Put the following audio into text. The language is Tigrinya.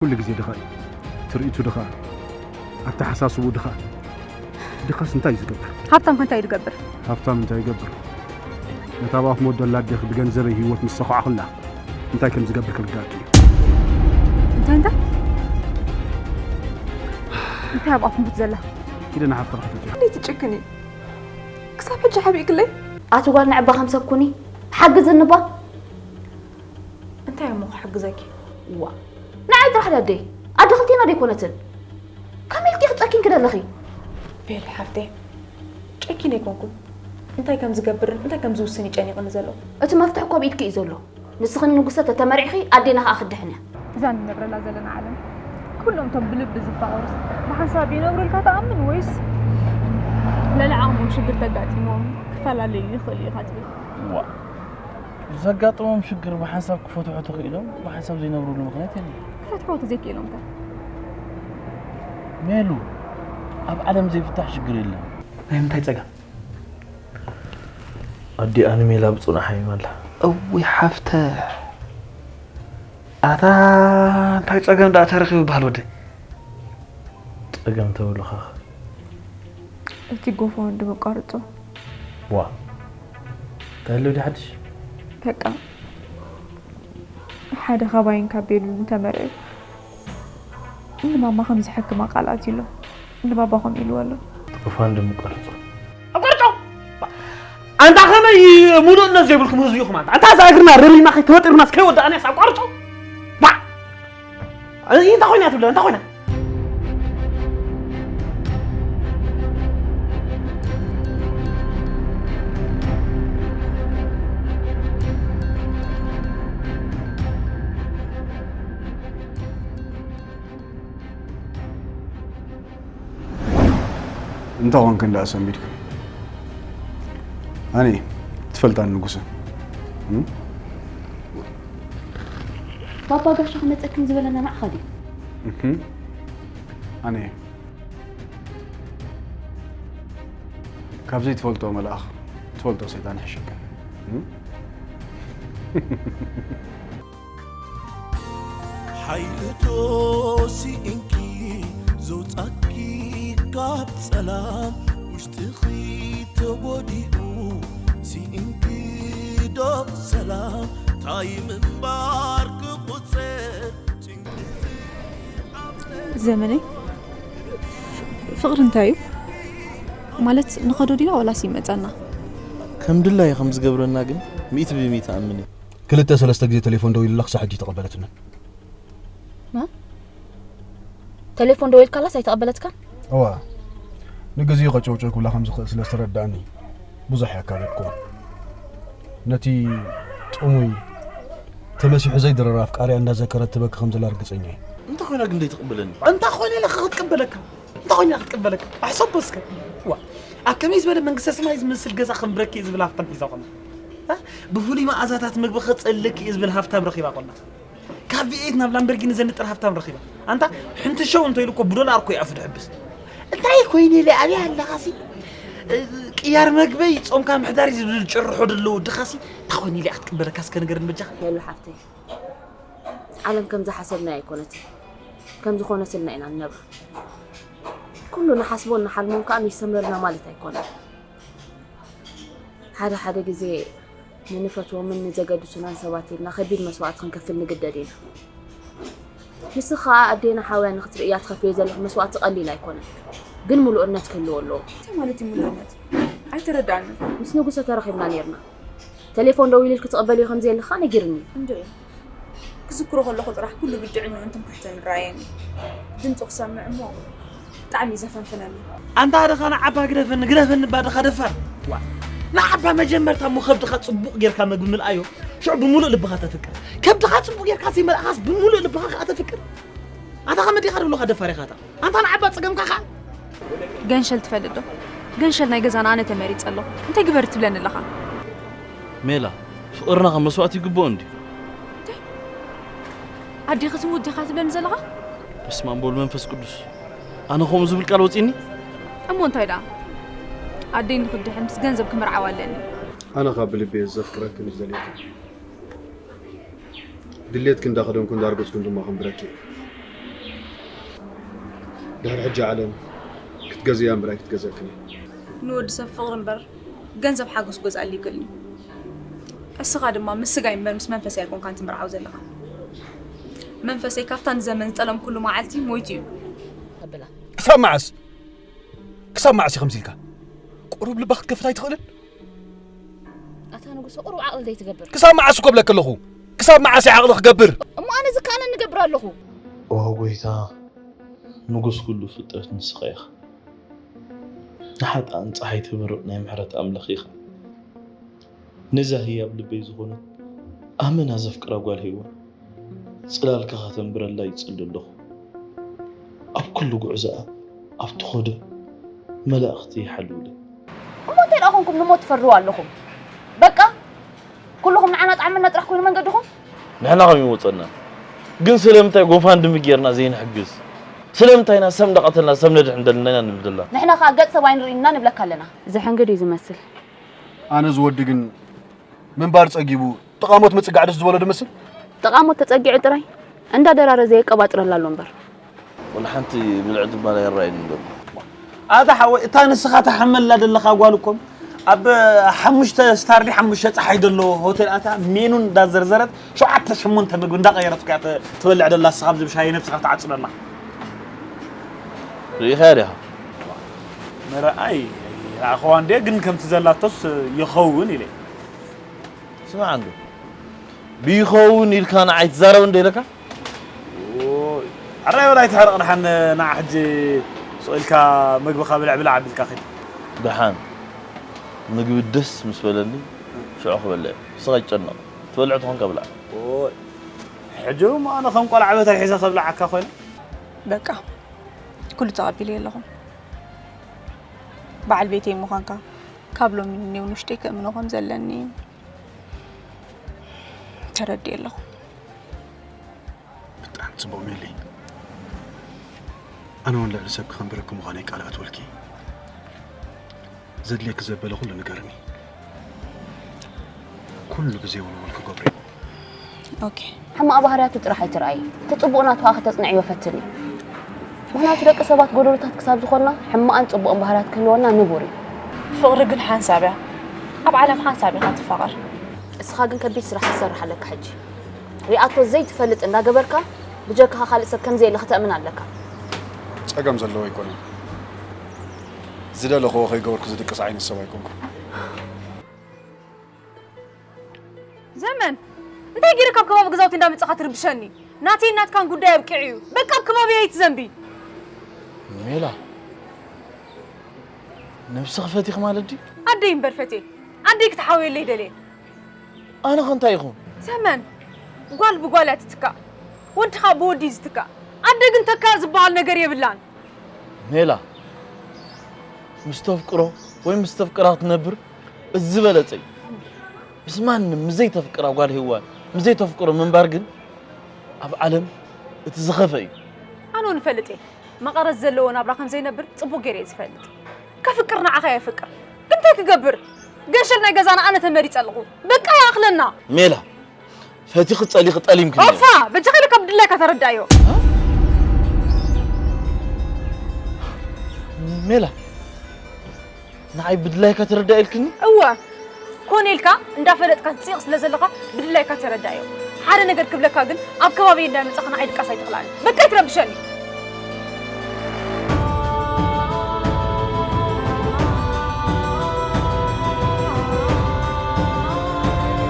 ኩሉ ግዜ ድኻ እዩ። ትርኢቱ ድኻ፣ ኣተሓሳስቡ ድኻ። ድኻስ እንታይ እዩ ዝገብር? ሃብታም ከ እንታይ እዩ ዝገብር? ሃብታም እንታይ ይገብር? ነታ ኣብ ኣፍ ሞት ዘላ ኣዴኺ ብገንዘበይ ህይወት ምስ ሰኹዓኹላ እንታይ ከም ዝገብር ክርዳእኪ እዩ። እንታይ እንታይ እንታይ ኣብ ኣፍ ሞት ዘላ? ኪደ ንሓፍትኻ ሕተትያ። እንዴት ትጭክኒ? ክሳብ ሕጂ ሓቢእክለይ? ኣቲ ጓል ንዕባ ከም ሰብ ኩኒ፣ ሓግዝኒ እባ። እንታይ እሞ ክሕግዘኪ? ዋ፣ ንዓይ ጥራሕ ዳደይ፣ ኣደ ክልቴና ደይኮነትን። ከመይ ኢልኪ ክትጨኪንኪ ደለኺ? ቤል ሓፍተይ፣ ጨኪን ኣይኮንኩን። እንታይ ከም ዝገብርን እንታይ ከም ዝውስን ይጨኒቕኒ ዘሎ። እቲ መፍትሕ እኮ ኣብ ኢድኪ እዩ ዘሎ። ንስኽን ንጉሰ ተተመሪዕኺ ኣዴና ከኣ ክድሕን እያ። እዛ ንነብረላ ዘለና ዓለም ኩሎም እቶም ብልቢ ዝፋቐሩስ ብሓንሳብ ይነብሩልካ ትኣምን ወይስ ልዕሊ ዓቕሞም ሽግር ተጋጢሞም ክፈላለዩ ይኽእሉ ኢኻ ትብል? ዋ ዘጋጥሞም ሽግር ብሓንሳብ ክፈትሑ ተኽኢሎም ብሓንሳብ ዘይነብሩሉ ምኽንያት የለን። ክፈትሕዎ ተዘይክኢሎም ከ? ሜሉ ኣብ ዓለም ዘይፍታሕ ሽግር የለን። ናይ ምንታይ ጸገም? ኣዲኣ ንሜላ ብጽኑዕ ሓሚማ ኣላ። እውይ ሓፍተ ኣታ እንታይ ጸገም ደኣ ተረኺቡ በሃል ወደይ? ጸገም ተብሉኻ እቲ ጎፈወንድሚ ቋርጾ። ዋ እንታይ ኣሎ ድዩ ሓድሽ? በቃ ሓደ ካባይን ካብ ቤሉልን ተመርዕዩ ንማማ ከም ዝሕክማ ቃል ኣትዩሎ። ንባባ ከምኡ ኢልዎ ኣሎ። ጎፈወንድሚ ቋርጾ። ኣቋርጾ ኣንታ ከመይ ሙሉእነት ዘይብልኩም ህዝቢ ኢኹም ኣንታ ኣንታ እዛ እግርና ረብሪና ከይተወጢርናስ ከይወዳእናስ ኣቋርጾ ባ እንታይ ኮይና ትብለ እንታይ ኮይና እንታይ ኾንክ እንዳ ሰሚድካ ኣነ ትፈልጣን ንጉሰ ባባ ጋሻ ክመፀክን ዝበለና ንዓኻ ድዩ ኣነ ካብ ዘይትፈልጦ መልኣኽ ትፈልጦ ሰይጣን ይሕሸካ ሓይልቶ ስኢንኪ ዘውፃኪ ካብ ፀላም ውሽጥኺ ተጎዲኡ ስኢንኪ ዶ ሰላም ታይ ምንባር ክቁፅር ዘመነይ ፍቕሪ እንታይ እዩ ማለት ንኸዶ ዲና ዋላስ ይመፀና ከም ድላየ ከም ዝገብረና ግን ሚእቲ ብሚእቲ ኣምን እየ ክልተ ሰለስተ ግዜ ቴሌፎን ደው ኢሉላ ክሳብ ሕጂ ተቐበለትንን ቴሌፎን ደው ኢልካላስ ኣይተቐበለትካን እዋ ንግዜኡ ከጨውጨው ክብላ ከም ዝኽእል ስለ ዝተረዳእኒ ብዙሕ የካበድኩ ነቲ ጥሙይ ተመሲሑ ዘይድረር ኣፍቃሪያ እንዳዘከረት ትበኪ ከም ዘላ ርግጸኛ እየ እንተ ኮይና ግን ዘይትቕበለኒ እንታ ኮይነ ኢለ ክትቅበለካ እንታ ኮይነ ኢለ ክትቅበለካ ኣሕሰቦ እስከ ዋ ኣብ ከመይ ዝበለ መንግስተ ሰማይ ዝመስል ገዛ ከም ብረኪ ዝብል ሃፍታም ሒዛ ኮላ ብፍሉይ መኣዛታት ምግቢ ክጸልክ እዩ ዝብል ሃፍታም ረኺባ ኮላ ካብ ቪኤት ናብ ላምበርጊኒ ዘንጥር ሃፍታም ረኺባ ኣንታ ሕንቲ ሸው እንተኢሉ እኮ ብዶላር እኮ ይኣፉ ድሕብስ እንታይ ኮይነ ኢለ ኣብያ ኣለኻሲ ቅያር መግበይ ጾምካ ምሕዳር ዝብል ጭርሖ ደለዎ ድኻሲ እንታይ ኮይነ ኢለ ክትቅበለካ እስከ ንገርኒ በጃኻ ሄሉ ሓፍተይ ዓለም ከም ዝሓሰብናዮ ኣይኮነትን ከም ዝኾነትልና ኢና ንነብር ኩሉ ንሓስቦን ንሓልሞን ከዓ ይሰምረልና ማለት ኣይኮነን ሓደ ሓደ ግዜ ንንፈትዎምን ንዘገድሱናን ሰባት ኢልና ከቢድ መስዋእቲ ክንከፍል ንግደድ ኢና። ንስኺ ከኣ ኣዴና ሓውያ ንኽትርእያ ትኸፍልዮ ዘለኺ መስዋእቲ ቀሊል ኣይኮነን፣ ግን ምሉእነት ክህልዎ ኣለዎ። እንታይ ማለት እዩ ምሉእነት? ኣይተረድኣንን። ምስ ንጉሰ ተራኺብና ኔርና። ቴሌፎን ደዊለልኪ ትቕበልዮ ከም ዘየለኺ ከኣ ነጊሩኒ እዩ። እንድዒ። ክዝክሮ ከለኹ ጥራሕ ኩሉ ብድዕንኡን ትምክሕቱን ይረኣየኒ። ድምፁ ክሰምዕ እሞ ብጣዕሚ እዩ ዘፈንፍነኒ። ኣንታ ድኻ ንዓባ ግደፈኒ ግደፈኒ እባ ድኻ ደፋር። ዋ ንዓባ መጀመርታ እሞ ከብድኻ ጽቡቕ ጌርካ መግቢ ምልኣዮ ሽዑ ብምሉእ ልብኻ ተፍቅር። ከብድኻ ጽቡቕ ጌርካ ዘይመልእኻስ ብምሉእ ልብኻ ከኣ ተፍቅር። ኣታ ከመይ ዲኻ ደብሉኻ ደፋር ኢኻ ኣታ። ኣንታ ንዓባ ጸገምካ ከኣ። ገንሸል ትፈልጥ ዶ? ገንሸል ናይ ገዛና ኣነ ተመሪጸ ኣለኹ። እንታይ ግበሪ ትብለኒ ኣለኻ? ሜላ ፍቕርና ከም መስዋእቲ ይግብኦ እንድዩ። ኣዴኺ ትሙት ዲኻ ትብለኒ ዘለኻ? በስመ ኣብ ወወልድ ወመንፈስ ቅዱስ ኣነ ከምኡ ዝብል ቃል ወጺኒ? እሞ እንታይ ደኣ ኣደይ ንኽድሕን ምስ ገንዘብ ክምርዓዋ ኣለኒ። ኣነ ካብ ብልቢ እየ ዘፍቅረክን ዝደልየክን። ድሌትኪ እንዳኸደንኩ እንዳርገጽኩን ድማ ከንብረኪ እየ። ድሕሪ ሕጂ ዓለም ክትገዝእያ እምበር ኣይክትገዝእክን እየ። ንወዲ ሰብ ፍቕሪ እምበር ገንዘብ ሓጎስ ክገዝኣሉ ይክእልኒ። እስኻ ድማ ምስ ስጋይ እምበር ምስ መንፈሰይ ኣይኮንካን ትምርዓው ዘለኻ። መንፈሰይ ካብታ ንዘመን ዝጠለምኩሉ መዓልቲ ሞይቱ እዩ። ኣበላ ክሳብ መዓስ ክሳብ መዓስ እዩ ከምዚ ኢልካ? ቁሩብ ልባ ክትከፍት ኣይትኽእልን? ኣታ ንጉስ ቁሩብ ዓቕሊ ዘይትገብር ክሳብ መዓስ እኮ ብለክ ኣለኹ። ክሳብ መዓስ እየ ዓቕሊ ክገብር? እሞ ኣነ ዝከኣለኒ እገብር ኣለኹ። ኦ ጎይታ፣ ንጉስ ኩሉ ፍጥረት ንስኻ ኢኻ። ንሓጥኣን ጸሓይ ተብርቕ ናይ ምሕረት ኣምላኽ ኢኻ። ነዛ ህያብ ልበይ ዝኾነት ኣመና ዘፍቅራ ጓል ሄዋን ጽላልካ ከተንብረላ ይጽሊ ኣለኹ። ኣብ ኩሉ ጉዕዞኣ ኣብ ትኸዶ መላእኽቲ ይሓልውለይ። እሞ እንታይ ደኣ ኮንኩም ንሞት ትፈርድዎ ኣለኹም? በቃ ኩልኹም ንዓና ጣዕመና ጥራሕ ኮይኑ መንገድኹም። ንሕና ከም ይወፀና ግን ስለምንታይ ጎፋንድሚ ጌርና ዘይንሕግዝ? ስለምንታይ ኢና ሰብ እንዳቐተልና ሰብ ነድሕን ደልና ኢና ንብል ዘለና? ንሕና ከኣ ገጽ ሰብ ኣይንርኢ ኢና ንብለካ ኣለና። ዘሐንግድ እዩ ዝመስል። ኣነ ዝወዲ ግን ምንባር ጸጊቡ ጥቓሞት ምጽጋዕ ደስ ዝበሎ ድመስል። ጠቓሞት ተጸጊዑ ጥራይ እንዳ ደራረ ዘየቀባጥረላ ኣሎ እምበር። ወላ ሓንቲ ብልዕቲ ባል ኣይረኣይን ዘሎ። ኣታ ሓወይ እታ ንስኻ ተሓመላ ዘለኻ ጓል እኮ ኣብ ሓሙሽተ ስታር ድዩ ሓሙሽተ ጸሓይ ዘለዎ ሆቴል ኣታ ሜኑ እንዳዘርዘረት ሸውዓተ ሸሞንተ ምግቢ እንዳቐየረት እኮ እያ ተ- ትበልዕ ደላ ንስኻ ኣብዚ ብሻሂ ነብስኻ ትዓጽደላ። ርኢኻያ ዲኻ? መረኣይ ረኣኸዋ እንዴ ግን ከምቲ ዘላቶስ ይኸውን ኢለ። ስማዕ እንዶ ብይኸውን ኢልካ ንዓይ ትዛረብ እንደ ኢለካ ኣራይ ወላይ ትሕረቕ ደሓን ንዓ ሕጂ ስቕ ኢልካ ምግብኻ ብልዕ ብልዕ ኣቢልካ ኺድ። ደሓን ምግቢ ደስ ምስ በለኒ ሽዑ ክበልዕ ስኻ ይጨነቕ ትበልዕ ትኾንካ ብልዕ ሕጂ እሞ ኣነ ከም ቆልዓ በታይ ሒዘ ከብልዓካ ኮይነ በቃ ኩሉ ተቐቢለ ኣለኹ። በዓል ቤተይ ምዃንካ ካብ ሎሚ ንኔው ንሽተይ ከእምኖ ከም ዘለኒ ተረዲእ ኣለኹ። ብጣዕሚ ጽቡቕ ሜሊ። ኣነ እውን ልዕሊ ሰብ ክኸንብረኪ ምዃነይ ቃል ኣትወልኪ። ዘድልየኪ ዘበለ ኩሉ ንገርኒ። ኩሉ ብዘይ ወልወል ክገብሮ እየ። ኦኬ። ሕማቕ ባህርያቱ ጥራሕ ኣይትርኣይ። እቲ ጽቡቕ ናቱ ከኣ ከተጽንዕዮ ፈትኒ። ምኽንያቱ ደቂ ሰባት ጎደሎታት ክሳብ ዝኾንና ሕማቕን ጽቡቕን ባህርያት ክህልወና ንቡር እዩ። ፍቕሪ ግን ሓንሳብ እያ። ኣብ ዓለም ሓንሳብ ኢኻ ትፋቐር። እስኻ ግን ከቢድ ስራሕ ክትሰርሕ ኣለካ ሕጂ። ሪኣቶ ዘይትፈልጥ እንዳገበርካ ብጀካኻ ካልእ ሰብ ከምዘየለ ክተእምን ኣለካ። ጸገም ዘለዎ ኣይኮነን። ዝደለኽዎ ከይገበርኩ ዝድቅስ ዓይነት ሰብ ኣይኮንኩ። ዘመን እንታይ ገይረ ካብ ከባቢ ገዛውቲ እንዳመጻኻ ትርብሸኒ? ናተይ ናትካን ጉዳይ ኣብቂዑ እዩ። በቃ ኣብ ከባቢ ኣይትዘንቢ። ሜላ ነብስኺ ፈቲኺ ማለት ድዩ? ኣደይ እምበር ፈቴ ኣደይ ክትሓውየለይ ደልየ። ኣነ ከ እንታይ ይኹን? ዘመን ጓል ብጓል እያ ትትካእ፣ ወዲ ኸኣ ብወዲ እዩ ዝትካእ። ኣደ ግን ተካእ ዝበሃል ነገር የብላን። ሜላ ምስ ተፍቅሮ ወይ ምስ ተፍቅራ ክትነብር እዚ ዝበለጸ እዩ። ምስ ማንም ምስ ዘይተፍቅራ ጓል ሄዋን ምስ ዘይተፍቅሮ ምንባር ግን ኣብ ዓለም እቲ ዝኸፈ እዩ። ኣነ እውን እፈልጥ እየ መቐረት ዘለዎ ናብራ ከም ዘይነብር ጽቡቕ ገይረ እየ ዝፈልጥ። ከፍቅር ንዓኻ የፍቅር ግን እንታይ ክገብር? ገንሸል ናይ ገዛና ኣነ ተመሪጸ ኣለኹ። በቃ ይኣኽለና። ሜላ ፈቲኺ ጸሊኺ ጠሊምክኒ። ኦፋ በጃኻ ኢለ ካብ ድላይካ ተረዳዮ። ሜላ ንዓይ ብድላይካ ተረዳ ኢልክኒ? እወ ኮነ ኢልካ እንዳፈለጥካ ትጽይቕ ስለ ዘለኻ ብድላይካ ተረዳዮ። ሓደ ነገር ክብለካ ግን ኣብ ከባቢ እንዳመጻኻ ንዓይ ድቃስ ኣይትኽላኒ። በቃ ኣይትረብሸኒ።